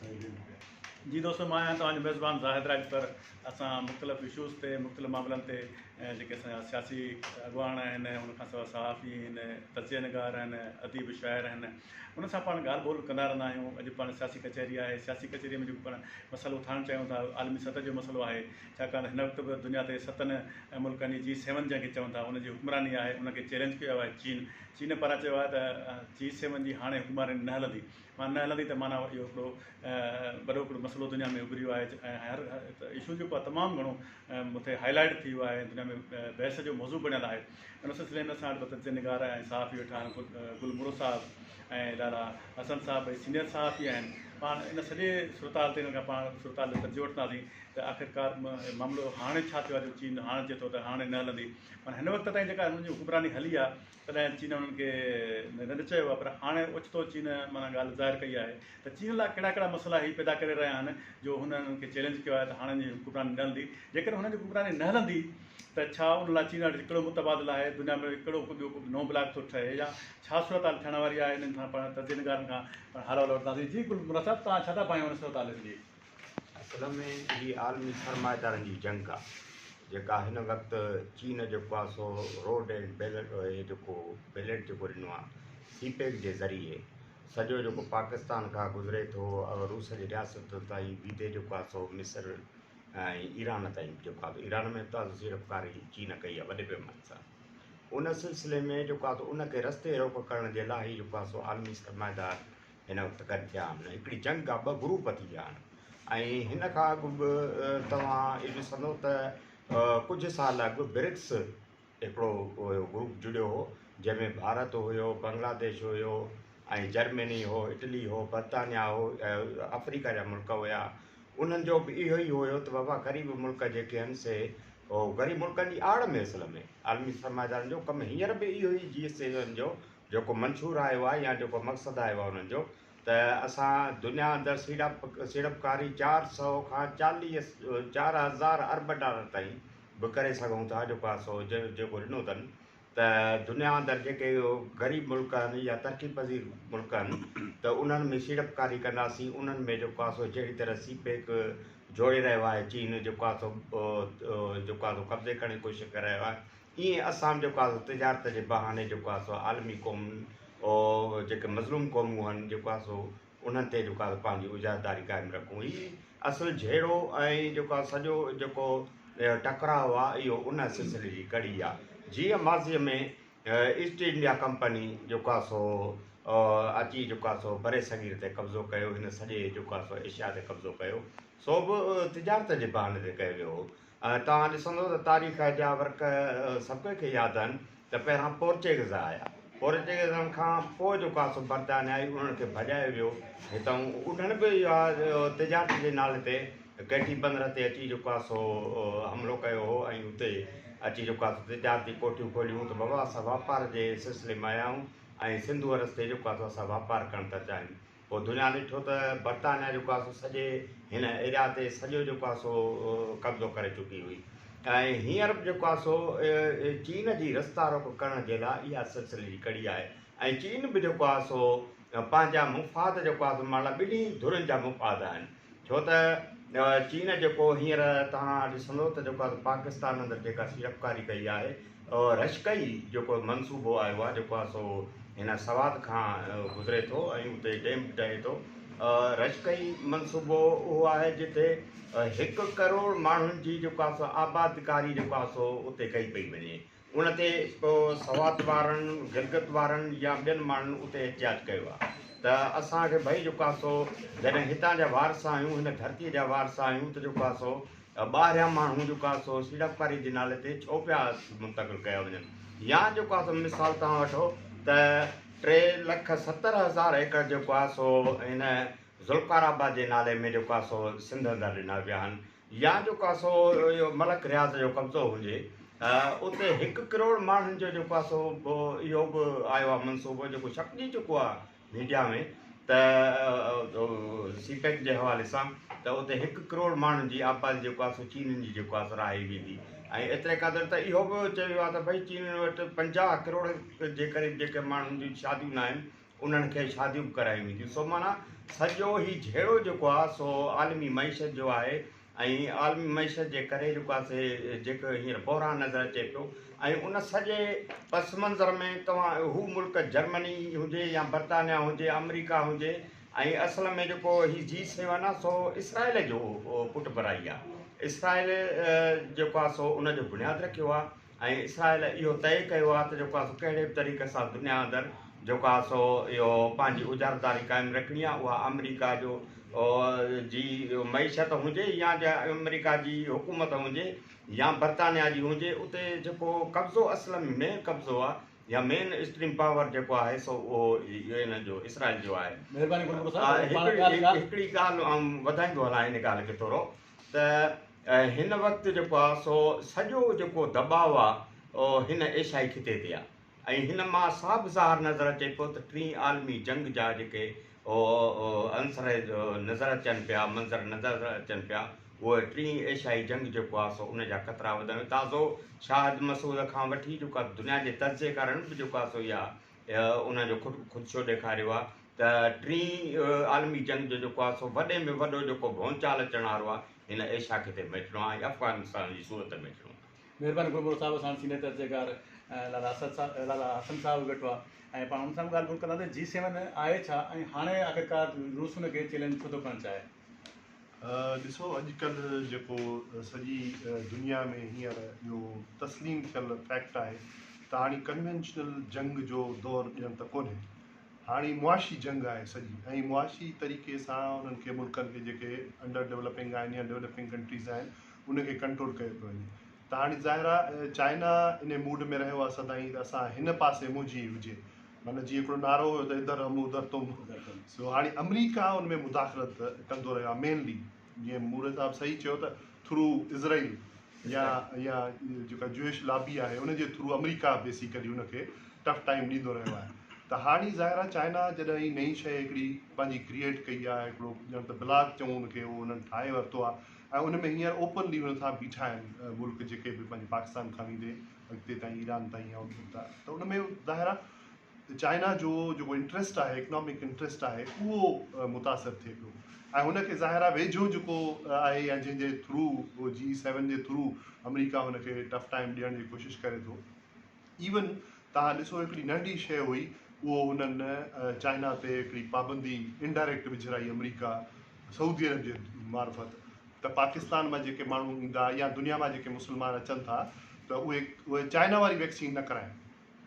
جي دوستو مان آهيان توهان جو ميزبان زاهد راڄپر اسان مختلف اشوز تي مختلف معاملن تي جيڪي اسان جا سياسي اڳواڻ آهن ان کان سواء صحافي آهن تجزيه نگار آهن اديب شاعر آهن ان سان پاڻ ڳالهه ٻولهه ڪندا رهندا آهيون اڄ پاڻ سياسي ڪچهري آهي سياسي ڪچهري ۾ جيڪو پاڻ مسئلو اٿارڻ چاهيون ٿا عالمي سطح جو مسئلو آهي ڇاڪاڻ ته هن وقت به دنيا تي ستن ملڪن جي جي سيون جنهن کي چون ٿا ان جي حڪمراني آهي ان کي چئلينج ڪيو آهي چين چين پاران چيو آهي ته جي سيون جي هاڻي حڪمراني نه هلندي معنيٰ نه هلندي ته معنيٰ اهو هڪڙو وڏو هڪڙو مسئلو دنيا ۾ اڀريو آهي ۽ هر اشو جيڪو آهي تمام گهڻو مٿي هائي لائيٽ ٿي ويو آهي دنيا ۾ بحث جو موضوع بڻيل آهي ان سلسلي ۾ اسان وٽ تجزيه نگار ۽ صحافي ويٺا آهن گل مورو صاحب ۽ لالا حسن صاحب ٻئي سينئر صحافي آهن پاڻ ان سڄي صورتحال تي انهن کان پاڻ صورتحال جو تجزيو وٺنداسين ته آخرڪار معاملو هاڻي ڇا ٿيو آهي جو چين هاڻ چئي ٿو ته هاڻي نه هلندي معنيٰ هن وقت تائين جيڪا هنن جي حڪمراني هلي آهي تڏهن چين انهن کي نه چيو آهي پر هاڻي اوچتو چين معنيٰ ڳالهه ظاهر ڪئي آهي ته چين لاء ڪهڙا ڪهڙا مسئلا هي پيدا ڪري رهيا آهن جو هن انهن کي چئلينج ڪيو آهي ته هاڻي هن جي حڪمراني نه هلندي جيڪڏهن هنن جي حڪمراني نه هلندي ته ڇا ان لاء چين وٽ ڪهڙو متبادل آهي دنيا ۾ ڪهڙو ٻيو ڪو نئون بلاڪ ٿو ٺهي يا ڇا صورتحال ٿيڻ واري آهي انهن کان پاڻ تجزيه نگارن کان پاڻ حال احوال وٺنداسين جي گل مراد صاحب توهان ڇا ٿا ڀانئيو ان صورتحال جي. اصل ۾ هي عالمي سرمائيدارن جي جنگ آ جيڪا هن وقت چين جيڪو آ سو روڊ اينڊ بيلٽ هي جيڪو بيلٽ جيڪو ڏنو آ سي پيڪ جي ذريعي سڄو جيڪو پاڪستان کان گذري ٿو روس جي رياست تائين ويندي جيڪو آ سو مصر ۽ ايران تائين جيڪو آ ايران ۾ به سيڙپڪاري چين ڪئي آ وڏي پيماني سان ان سلسلي ۾ جيڪو آ سو ان کي رستي روڪ ڪرڻ جي لاء هي جيڪو آ سو عالمي سرمائيدار هن وقت گڏ ٿيا آهن. هڪڙي جنگ آ، ٻه گروپ ٿي ويا آهن ۽ هن کان اڳ به توهان اهو ڏسندو ته ڪجهه سال اڳ برڪس هڪڙو گروپ جڙيو هو جنهن ۾ ڀارت هيو، بنگلاديش هيو ۽ جرمني هو، اٽلي هو، برطانيا هو ۽ آفريڪا جا ملڪ هيا. انهن جو به اهو ئي هيو ته بابا غريب ملڪ جيڪي آهن سي غريب ملڪن جي آڙ ۾ اصل ۾ عالمي سرمائيدارن جو ڪم هينئر به اهو ئي جي سيون جو جيڪو منشور آيو آهي يا جيڪو مقصد آيو آهي انهن جو ته اسان دنيا اندر سيڙپ سيڙپڪاري 400 کان 40 4000 ارب ڊالر تائين به ڪري سگهون ٿا جيڪو آهي سو جيڪو ڏنو اٿن ته دنيا اندر جيڪي غريب ملڪ آهن يا ترقي پذير ملڪ آهن ته انهن ۾ سيڙپڪاري ڪنداسين انهن ۾ جيڪو آهي سو جهڙي طرح سي پيڪ جوڙي رهيو آهي چين جيڪو آهي سو جيڪو آهي سو قبضي ڪرڻ جي ڪوشش ڪري رهيو آهي ايئن اسان به جيڪو آهي سو تجارت جي بهاني جيڪو آهي سو عالمي قومن جيڪي مظلوم قومون آهن جيڪو آهي سو انهن تي جيڪو آهي سو پنهنجي اجازتداري قائم رکون. هي اصل جهيڙو ۽ جيڪو آهي سڄو جيڪو ٽڪراء آهي اهو ان سلسلي جي ڪڙي آهي. جيئن ماضيء ۾ ايسٽ انڊيا ڪمپني جيڪو آهي سو اچي جيڪو آهي سو برصغير تي قبضو ڪيو هن سڄي جيڪو آهي سو ايشيا تي قبضو ڪيو سو به تجارت جي بهاني تي ڪيو ويو هو. توهان ڏسندو ته تاريخ جا ورق سڀ ڪنهن کي ياد آهن ته پهريان پورچوگيز آيا، پورچوگيزن کان پوء جيڪو آهي سو برطانيا آئي، انهن کي ڀڄايو ويو هتان، انهن به اها تجارت جي نالي تي ڪيٽي بندر تي اچي جيڪو آهي سو حملو ڪيو هو ۽ اتي اچي جيڪو آهي سو تجارتي ڪوٺيون کوليون ته بابا اسان واپار جي سلسلي ۾ آيا آهيون ۽ سنڌوء رستي جيڪو آهي سو اسان واپار ڪرڻ ٿا چاهيون. پوء دنيا ڏٺو ته برطانيا جيڪو آهي سو سڄي هن ايريا تي سڄو جيڪو آهي سو قبضو ڪري چڪي هئي ۽ هينئر به جيڪو آهي سو چين جي رستا روڪ ڪرڻ جي لاء اها سلسلي جي ڪڙي آهي ۽ چين به جيڪو آهي سو پنهنجا مفاد جيڪو آهي سو معنيٰ ٻنهي ڌرين جا مفاد آهن ڇو ته چين جيڪو هينئر توهان ڏسندو ته جيڪو آهي پاڪستان اندر جيڪا سيڙپڪاري ڪئي آهي رشڪئي جيڪو منصوبو آيو آهي جيڪو آهي سو هن سوات کان گذري ٿو ۽ اتي ڊيم به ٺهي ٿو. رشڪئي منصوبو اهو آهي جتي هڪ ڪروڙ ماڻهن جي جيڪو آهي سو آبادڪاري جيڪو آهي سو اتي ڪئي پئي وڃي. ان تي پوء سوات وارن، گلگت وارن يا ٻين ماڻهن اتي احتجاج ڪيو آهي ته اسان کي ڀئي جيڪو آهي سو جڏهن هتان جا وارث آهيون هن ڌرتي جا وارث آهيون ته جيڪو آهي سو ٻاهريان ماڻهو جيڪو آهي سو سيڙپڪاري جي نالي تي ڇو پيا منتقل ڪيا وڃن يا جيڪو آهي سو مثال توهان وٺو ته 3,70,000 ايڪڙ جيڪو آهي سو هن ذوالفقار آباد جي نالي ۾ جيڪو آهي سو سنڌ اندر ڏنا ويا آهن يا جيڪو آهي سو اهو ملڪ رياض جو قبضو هجي اتي 1 ڪروڙ ماڻهن جو جيڪو آهي سو اهو به آيو آهي منصوبو جيڪو ڇپجي چڪو آهي ميڊيا ۾ ته سي پيڪ جي حوالي سان ته اتي 1 ڪروڙ ماڻهن جي آبادي جيڪو آهي سو چينين جي جيڪو آهي سو رهائي ويندي ۽ ايتري قدر ته اهو به چيو ويو آهي ته ڀئي چينين وٽ 50 ڪروڙ جي قريب جيڪي ماڻهن جون شاديون نه آهن انهن کي شاديون به ڪرايون وينديون سو معنيٰ سڄو هي جهيڙو جيڪو آهي سو عالمي معيشت جو آهي ۽ عالمي معيشت جي ڪري جيڪو آهي سي جيڪو هينئر بحران نظر اچي پيو ۽ ان سڄي پس منظر ۾ توهان هو ملڪ جرمني هجي يا برطانيا هجي آمريڪا هجي ۽ اصل ۾ جيڪو هي جي سيون آهي سو اسرائيل جو پٽ ڀرائي آهي اسرائيل جيڪو آهي سو ان جو بنياد رکيو آهي ۽ اسرائيل اهو طئي ڪيو آهي ته جيڪو آهي سو ڪهڙي به طريقي سان دنيا اندر جيڪو آهي سو اهو پنهنجي اجارتداري قائم رکڻي آهي اها آمريڪا جو جي معيشت هجي يا جا آمريڪا جي حڪومت هجي يا برطانيا جي هجي اتي جيڪو قبضو اصل ۾ مين قبضو آهي يا مين اسٽريم پاور جيڪو آهي سو اهو انهن جو اسرائيل جو آهي. مهرباني گل صاحب هڪڙي ڳالهه آئون وڌائيندو هلان ان ڳالهه کي ٿورو ته هن وقت جيڪو آ سو سڄو جيڪو دٻاء آ اهو هن ايشيائي خطي تي آ ۽ هن مان صاف ظاهر نظر اچي پيو ته ٽين عالمي جنگ جا جيڪي عنصر نظر اچن پيا منظر نظر اچن پيا اهي ٽين ايشيائي جنگ جيڪو آ سو ان جا خطرا وڌن تازو شاهد مسعود کان وٺي جيڪو آ دنيا جي تجزيي ڪارن به جيڪو آ سو اها ان جو خدشو ڏيکاريو آ ته ٽين عالمي جنگ جو جيڪو آهي سو وڏي ۾ وڏو جيڪو ڀونچال اچڻ وارو آهي هن ايشيا خطي ۾ اچڻو آهي ۽ افغانستان جي صورت ۾ اچڻو آهي. مهرباني گلمور صاحب اسان سينئر تجزيڪار لالا اسد صاحب لالا حسن صاحب به ويٺو آهي ۽ پاڻ ان سان به ڳالهه ٻولهه ڪنداسين جي سيون آهي ڇا ۽ هاڻي آخرڪار روس ان کي چئلينج ڇو ٿو ڪرڻ چاهي؟ ڏسو اڄڪلهه جيڪو سڄي دنيا ۾ هينئر اهو تسليم ٿيل فيڪٽ آهي ته هاڻي ڪنوينشنل جنگ جو دور ڄڻ ته ڪونهي هاڻي معاشي جنگ آهي سڄي ۽ معاشي طريقي سان انهن کي ملڪن کي جيڪي انڊر ڊولپنگ آهن يا ڊولپنگ ڪنٽريز آهن ان کي ڪنٽرول ڪيو پيو وڃي ته هاڻي ظاهر آهي چائنا ان موڊ ۾ رهيو آهي سدائين ته اسان هن پاسي منهنجي هجي معنيٰ جيئن هڪڙو نعرو هيو ته ادھر هم ادھر تم سو هاڻي آمريڪا ان ۾ مداخلت ڪندو رهيو آهي مينلي جيئن موري صاحب صحيح چيو ته ٿرو اسرائيل يا يا جيڪا جوئش لابي آهي ان جي ٿرو آمريڪا بيسيڪلي ان کي ٽف ٽائيم ڏيندو رهيو آهي ته هاڻي ظاهر آهي چائنا جڏهن هي نئين شيء هڪڙي پنهنجي ڪريئيٽ ڪئي آهي هڪڙو ڄڻ ته بلاڪ چئون ان کي اهو انهن ٺاهي ورتو آهي ۽ ان ۾ هينئر اوپنلي ان سان بيٺا آهن ملڪ جيڪي به پنهنجي پاڪستان کان ويندي اڳتي تائين ايران تائين ته ان ۾ ظاهر آهي چائنا جو جيڪو انٽريسٽ آهي اڪنامڪ انٽريسٽ آهي اهو متاثر ٿئي پيو ۽ هن کي ظاهر آهي ويجهو جيڪو آهي يا جنهن جي ٿرو جي سيون جي ٿرو آمريڪا هن کي ٽف ٽائيم ڏيڻ جي ڪوشش ڪري ٿو. ايون توهان ڏسو هڪڙي ننڍي شيء هئي اهو هنن چائنا تي هڪڙي پابندي انڊائريڪٽ وجهرائي آمريڪا سعودي عرب جي معرفت ته پاڪستان مان جيڪي ماڻهو ايندا يا دنيا مان جيڪي مسلمان اچن ٿا ته اهي اهي چائنا واري ويڪسين نه ڪرائين.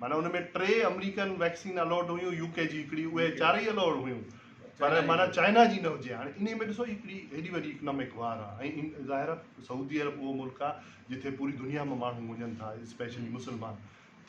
معنيٰ ان ۾ ٽي آمريڪن ويڪسين الاؤڊ هيون يو ڪي جي هڪڙي اهي چارئي الاؤڊ هيون پر معنيٰ چائنا جي نه هجي هاڻي انهي ۾ ڏسو هڪڙي هيڏي وڏي اڪنامڪ وار آهي ۽ ظاهر آهي سعودي عرب اهو ملڪ آهي جتي پوري دنيا مان ماڻهو وڃن ٿا اسپيشلي مسلمان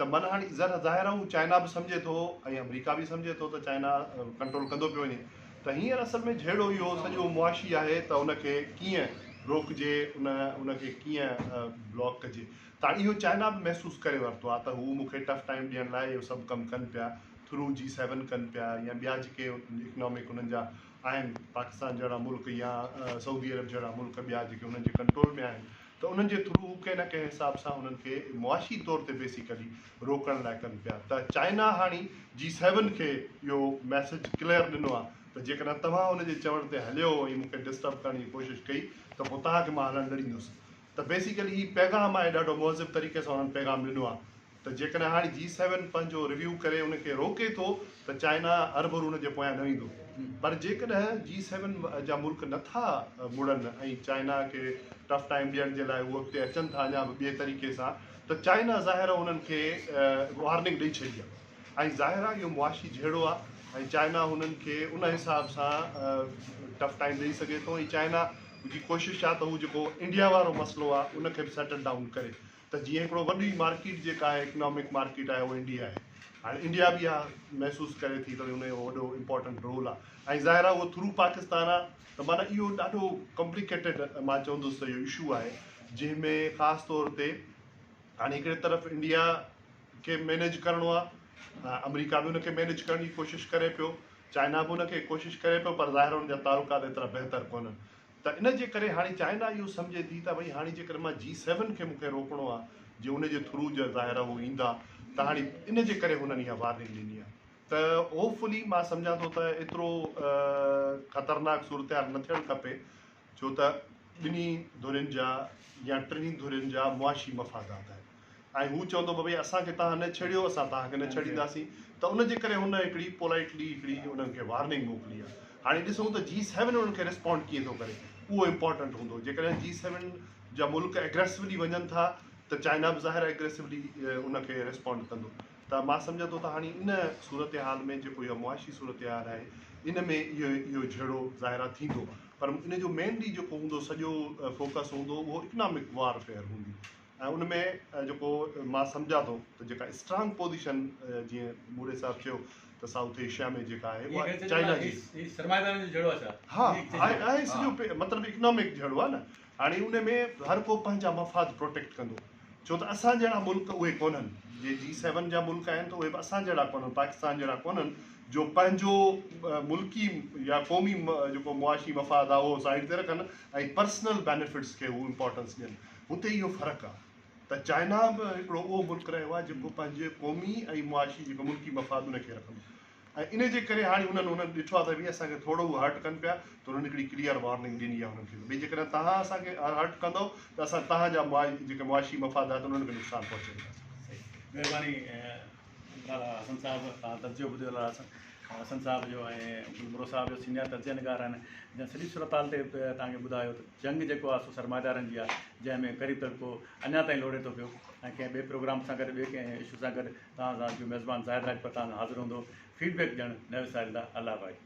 ته معنيٰ هاڻي ظاهر آهي هو چائنا به سمجهي ٿو ۽ آمريڪا به سمجهي ٿو ته چائنا ڪنٽرول ڪندو پيو وڃي ته هينئر اصل ۾ جهيڙو اهو سڄو معاشي آهي ته ان کي ڪيئن روڪجي ان ان کي ڪيئن بلاڪ ڪجي ته هاڻي اهو چائنا به محسوس ڪري ورتو آهي ته هو مون کي ٽف ٽائيم ڏيڻ لاء اهو سڀ ڪم ڪن پيا، ٿرو جي سيون ڪن پيا يا ٻيا جيڪي اڪنامڪ انهن جا آهن پاڪستان جهڙا ملڪ يا سعودي عرب جهڙا ملڪ ٻيا جيڪي انهن جي ڪنٽرول ۾ آهن ته انهن جي ٿرو هو ڪنهن نه ڪنهن حساب سان انهن کي معاشي طور تي بيسيڪلي روڪڻ لاء ڪن پيا ته چائنا هاڻي جي سيون کي اهو ميسيج ڪليئر ڏنو آهي ته جيڪڏهن توهان ان جي چوڻ تي هليو ۽ مون کي ڊسٽرب ڪرڻ جي ڪوشش ڪئي ته پوء توهان کي مان هلڻ نه ڏيندس. ته بيسيڪلي هي پيغام آهي ڏاڍو مهذب طريقي سان انهن پيغام ڏنو آهي ته جيڪڏهن هاڻي جي سيون پنهنجو ريويو ڪري ان کي روڪي ٿو ته چائنا هرڀرو ان جي پويان نه ويندو پر جيڪڏهن جي سيون جا ملڪ نه ٿا مڙن ۽ چائنا کي ٽف ٽائيم ڏيڻ جي لاء هو اڳتي اچن ٿا اڃا به ٻئي طريقي سان ته چائنا ظاهر آهي انهن کي وارننگ ڏئي ڇڏي آهي. ۽ ظاهر آهي اهو معاشي جهيڙو آهي ۽ چائنا هنن کي ان حساب سان ٽف ٽائيم ڏئي سگهي ٿو ۽ چائنا جي ڪوشش آهي ته هو جيڪو انڊيا وارو مسئلو آهي ان کي به سيٽل ڊائون ڪري ته جيئن هڪڙو وڏي مارڪيٽ جيڪا آهي اڪنامڪ مارڪيٽ آهي اهو انڊيا آهي هاڻي انڊيا به اها محسوس ڪري ٿي ته ان جو وڏو امپورٽنٽ رول آهي ۽ ظاهر آهي اهو ٿرو پاڪستان آهي ته معنيٰ اهو ڏاڍو ڪمپليڪيٽيڊ مان چوندس ته اهو اشو آهي جنهن ۾ خاص طور تي هاڻي هڪڙي طرف انڊيا کي مينيج ڪرڻو آ آمريڪا به ان کي مينيج ڪرڻ جي ڪوشش ڪري پيو چائنا به ان کي ڪوشش ڪري پيو پر ظاهر ان جا تعلقات ايترا بهتر ڪونهن ته ان جي ڪري هاڻي چائنا اهو سمجهي ٿي ته ڀئي هاڻي جيڪڏهن مان جي سيون کي مون کي روڪڻو آ جي ان جي ٿرو جا ظاهر هو ايندا ته هاڻي ان جي ڪري هنن اها وارننگ ڏني آ. ته هوپ فلي مان سمجهان ٿو ته ايترو خطرناڪ صورتحال نه ٿيڻ کپي ڇو ته ٻنهي ڌرين جا يا ٽنهي ڌرين جا معاشي مفادات آهن ۽ هو چوندو ڀئي اسان کي توهان نه ڇيڙيو اسان توهان کي نه ڇيڙينداسين ته ان جي ڪري هن هڪڙي پولائيٽلي هڪڙي انهن کي وارننگ موڪلي آهي هاڻي ڏسون ته جي سيون انهن کي ريسپونڊ ڪيئن ٿو ڪري اهو امپارٽنٽ هوندو جيڪڏهن جي سيون جا ملڪ ايگريسولي وڃن ٿا ته چائنا به ظاهر ايگريسولي ان کي ريسپونڊ ڪندو ته مان سمجهان ٿو ته هاڻي ان صورتحال ۾ جيڪو اها معاشي صورتحال آهي ان ۾ اهو اهو جهيڙو ظاهر آهي ٿيندو پر ان جو مينلي جيڪو هوندو سڄو فوڪس هوندو اهو اڪنامڪ وار فيئر هوندي ۽ ان ۾ جيڪو مان سمجهان ٿو ته جيڪا اسٽرانگ پوزيشن جيئن موري صاحب چيو ته سائوٿ ايشيا ۾ جيڪا آهي اها چائنا جي هي سرمائيدارن جو جهيڙو آهي ڇا؟ ها آهي سڄو مطلب اڪنامڪ جهيڙو آهي نه هاڻي ان ۾ هر ڪو پنهنجا مفاد پروٽيڪٽ ڪندو ڇو ته اسان جهڙا ملڪ اهي ڪونهن جي جي سيون جا ملڪ آهن ته اهي به اسان جهڙا ڪونهن پاڪستان جهڙا ڪونهن جو پنهنجو ملڪي يا قومي جيڪو معاشي مفاد آهي اهو سائيڊ تي رکن ۽ پرسنل بينيفٽس کي هو امپورٽنس ڏين هتي اهو فرق آهي ته چائنا به هڪڙو اهو ملڪ رهيو آهي جيڪو پنهنجي قومي ۽ معاشي جيڪو ملڪي مفاد ان کي رکندو ۽ ان جي ڪري هاڻي انهن انهن ڏٺو آهي ته ڀئي اسان کي ٿورو هو هرٽ ڪن پيا ته انهن هڪڙي ڪليئر وارننگ ڏني آهي انهن کي ته ڀئي جيڪڏهن توهان اسان کي هرٽ ڪندؤ ته اسان توهان جا جيڪي معاشي مفاد آهن انهن کي نقصان پهچائينداسين. مهرباني لالا حسن صاحب توهان تجزيو ٻڌيو لالا حسن حسن صاحب جو ۽ گل مرو صاحب جو سينيئر تجزيه نگار آهن جنهن سڄي صورتحال تي توهان کي ٻڌايو ته جنگ جيڪو آهي سو سرمائيدارن جي آهي جنهن ۾ غريب طبقو اڃا تائين لوڙي ٿو پيو ۽ ڪنهن ٻئي پروگرام سان گڏ ٻئي ڪنهن اشو سان گڏ توهان سان جو ميزبان زاهد راڄپر توهان سان حاضر هوندو فيڊ بيڪ ڏيڻ نه وساريندا الله ڀائي.